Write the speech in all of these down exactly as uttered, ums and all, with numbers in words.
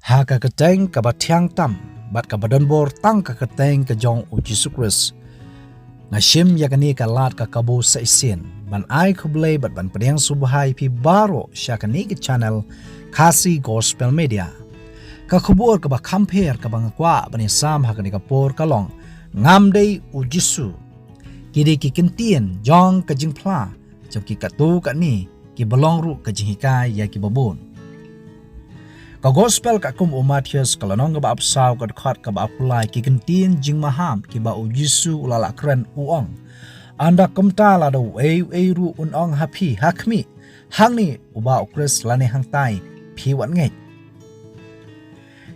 Ha ka kyrteng kaba thiang tam, bad kaba don bor tang ka kyrteng ka jong u Jisu Khrist, nga shim ïa kane ka lad ka kaba sa shisien ban ai khublei bad ban pdiang sngewbha ïa phi baroh sha kane ka channel Khasi Gospel Media. Ka khubor kaba kham pher kaba nga kwah ban ïasam ha kane ka por ka long, ngam dei u Jisu. Ki dei ki ktien jong ka jingphla jong ki katto katne kiba long ruh ka jinghikai ïa kiba bun. Ka Gospel katkum u Mathaios, ka lynnong kaba arphew saw, ka dkhot kaba arphew lai, ki ktien jingmaham kiba u Jisu u la lah kren, u ong: Ynda kumta lada uei uei ruh un ong ha phi, ha khmih, hangne uba u Khrist, lane hangtai, phi wat ngeit.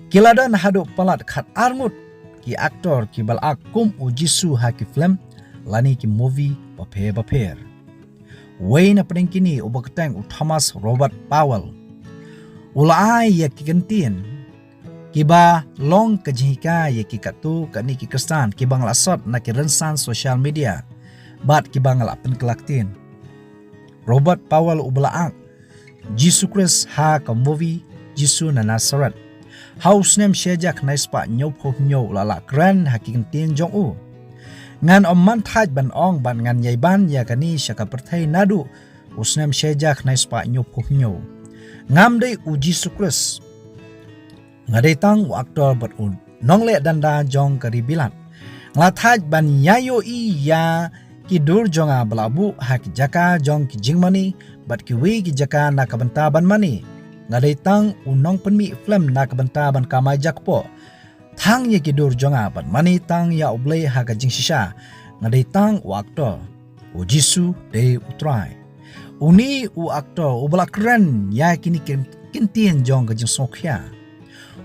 Ki la don haduh palat khat ar ngut ki aktor kiba la ak kum u Jisu ha ki film lane ki movie bapher bapher. Uwei na pdeng kine uba kyrteng u Thomas Robert Powell, u la ai ïa ki ktien kiba long ka jinghikai ïa ki katto katne ki Khristan kiba nga la sot na ki rynsan social media bad kiba nga la pynkylla ktien. Robert Powell uba la ak Jisu Khrist ha ka movie Jisu na Nazareth, ha u snem shi hajar khyndai spah hynñiewphew hynñiew, u la lah kren ha ki ktien jong u: Ngan ym man thait ban ong bad ngan ïai ban ïa kane sha ka pyrthei naduh u snem shi hajar khyndai spah hynñiewphew hynñiew. Ngam dei u Jisu Khrist. Nga dei tang u aktor bad u nongleh danda jong ka ri Bilat. Nga la thait ban ïa ïohi ïa ki dur jong nga ba la buh ha ki jaka jong ki jingmane bad kiwei ki jaka na ka bynta ban mane. Nga dei tang u nongpynmih film na ka bynta ban kamai jakpoh. Tang ïa ki dur jong nga, bad mane tang ïa U Blei ha ka jingshisha. Nga dei tang u aktor. U Jisu dei u Trai. Une u aktor uba la kren ïa kine ki ktien jong ka jingsngewkhia,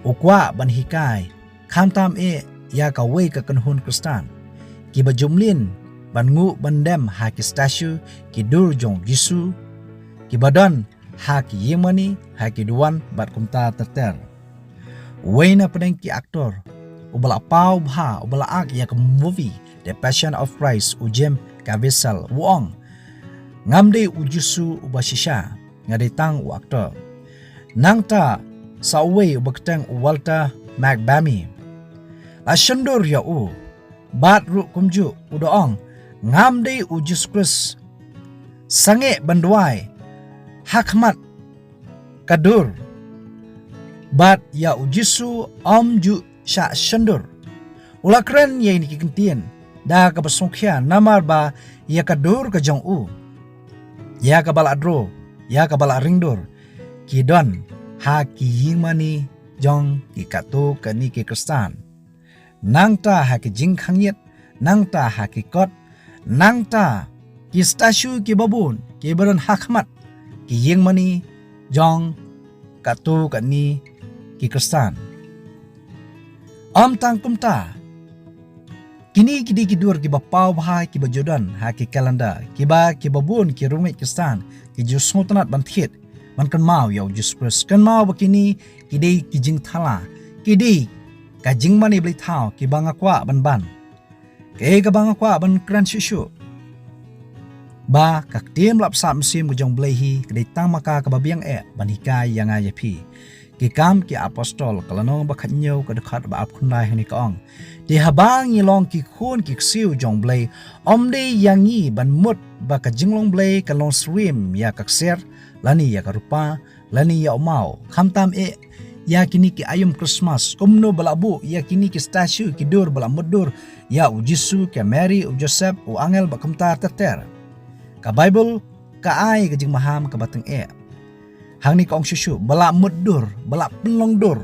u kwah ban hikai, khamtam eh ïa kawei ka kynhun Khristan kiba ju mlien ban nguh ban dem ha ki statue, ki dur jong u Jisu, kiba don ha ki ïingmane, ha ki duwan bad kumta ter ter. Uwei na pdeng ki aktor uba la paw bha uba la ak ïa ka movie The Passion of Christ, u Jim Caviezel, u ong: Ngam dei u Jisu uba shisha, nga dei tang u aktor. Nangta sa uwei uba kyrteng u Walter McBamey, la shondur ïa u bad ruh kumjuh u da ong: Ngam dei u Jisu Khrist. Sangeh ban duwai ha khmat ka dur, bad ïa u Jisu ym ju shah shondur. U la kren ïa kine ki ktien da kaba sngewkhia namar ba ïa ka dur ka jong u, ïa kaba la dro, ïa kaba la ringdur, ki don ha ki ïingmane jong ki katto katne ki Khristan. Nangta ha ki jingkhang ïit, nangta ha ki kot, nangta ki statue kiba bun kiba don ha khmat ki ïingmane jong katto katne ki Khristan. Ym tang kumta, kine ki dei ki dur kiba paw bha kiba ju don ha ki calendar, kiba, kiba bun ki riewngeit Khristan ki ju sngewtynnad ban thied, ban kynmaw ïa u Jisu Khrist. Kynmaw ba kine ki dei ki jingthala, ki dei ka jingmane blei thaw kiba nga kwah ban ban. Kaei kaba nga kwah ban kren shuh shuh, ba ka ktien ba la pynshai mynsiem ka jong U Blei hi ka dei tang ma ka kaba biang eh ban hikai ïa nga ïa phi. Ki Kam ki Apostol, ka lynnong ba khathynñiew, ka dkhot ba arphew khyndai, hangne ka ong: Te haba ngi long ki khun ki ksiew jong U Blei, ym dei ïa ngi ban mut ba ka jinglong Blei kan long syriem ïa ka ksiar, lane ïa ka rupa, lane ïa u maw. Khamtam eh ïa kine ki aïom Christmas, kumno ba la buh ïa kine ki statue, ki dur ba la mutdur ïa u Jisu, ka Mary, u Joseph, u angel bad kumta ter ter. Ka Baibl ka ai ka jingmaham kaba tyngeh. Hangne ka ong shuh shuh, ba la mutdur, ba la pynlong dur.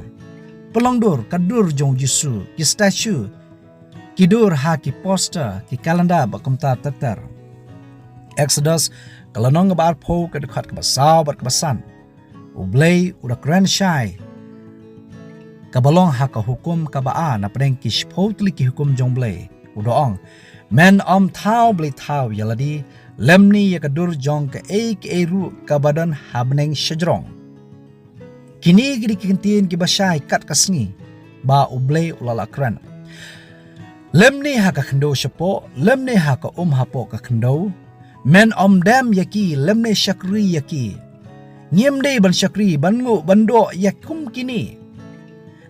Pynlong dur ka dur jong u Jisu, ki statue, ki dur ha ki poster, ki calendar bad kumta ter ter. Exodus, ka lynnong kaba arphew, ka dkhot kaba saw bad kaba san. U Blei u da kren shai kaba long ha ka hukum kaba ar na pdeng ki shiphew tylli ki hukum jong U Blei. U da ong: Men ym thaw blei thaw ïa lade, lymne ïa ka dur jong kaei kaei ruh kaba don ha bneng shajrong. Kine ki dei ki ktien kiba shai kat ka sngi ba U Blei u la lah kren. Lymne ha ka khyndew shapoh, lymne ha ka um hapoh ka khyndew. Men ym dem ïa ki, lymne shakri ïa ki. Ngim dei ban shakri, ban nguh, ban doh ïa kum kine.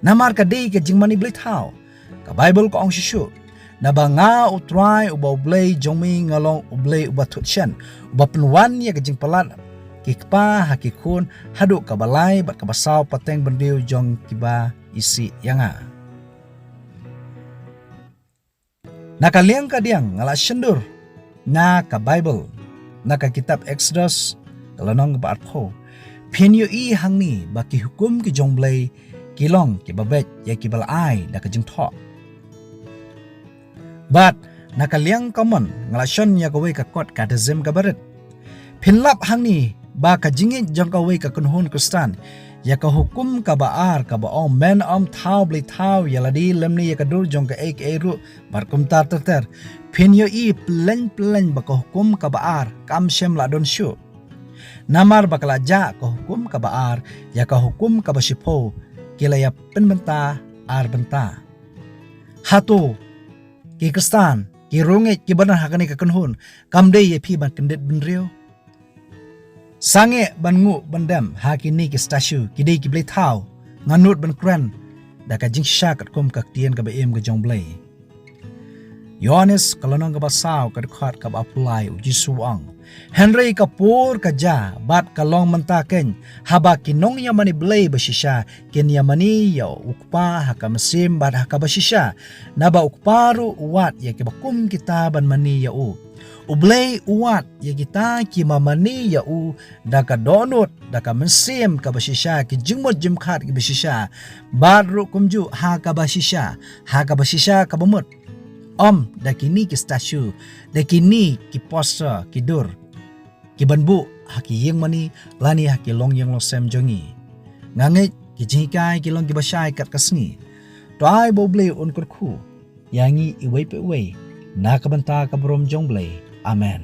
Namar ka dei ka jingmane blei thaw. Ka Baibl ka ong shuh shuh, "Naba nga U Trai uba U Blei jong me nga long U Blei uba thut shen, uba pynwan ïa ka jingpalat ki kpa ha ki khun haduh kaba lai bad kaba saw pateng bynriew jong kiba isih ïa nga." Na ka liang ka diang nga la shyndur na ka Baibl, na ka kitab Exodus ka lynnong kaba arphew. Phin ïohi hangne ba ki hukum ki jong Blei ki long kiba beit ïa kiba la ai da ka jingthoh. Bad na ka liang ka mon nga la shon ïa kawei ka kot Catechism kaba rit. Phin lap hangne ba ka jingngeit jong kawei ka kynhun Khristan ïa ka hukum kaba ar kaba ong, "Men ym thaw blei thaw ïa lade lymne ïa ka dur jong kaei kaei ruh, bad kumta ter ter." Phin ïohi pyllein pyllein ba ka hukum kaba ar kam shym la don shuh. Namar ba ka la jah ka hukum kaba ar ïa ka hukum kaba shiphew, ki la ïa pynbynta ar bynta. Hato ki Khristan, ki riewngeit kiba don ha kane ka kynhun, kam dei ïa phi ban kyndit bynriew? Sangeh ban nguh ban dem ha kine ki statue, ki dei ki blei thaw. Nga nud ban kren da ka jingshisha katkum ka ktien kaba im ka jong Blei. Ïoannis ka lynnong kaba saw ka dkhot kaba arphew lai, U Jisu u ong, "Hynrei ka por ka jia bad ka long mynta keiñ, haba ki nongïamane Blei ba shisha kin ïamane ïa U Kpa ha ka mynsiem bad ha kaba shisha. Naba U Kpa ruh u wad ïa kiba kum kita ban mane ïa u. U Blei u wad ïa kita kiba mane ïa u da ka dohnud, da ka mynsiem kaba shisha, ki jingmut jingpyrkhat kiba shisha, bad ruh kumjuh ha kaba shisha, ha kaba shisha kaba mut. Ym da kine ki statue, da kine ki poster, ki dur, ki ban buh ha ki ïing mane lane ha ki longïing longsem jong ngi." Nga ngeit ki jinghikai ki long kiba shai kat ka sngi. To ai ba U Blei un kyrkhu ïa ngi iwei pa iwei na ka bynta ka burom jong Blei. Amen.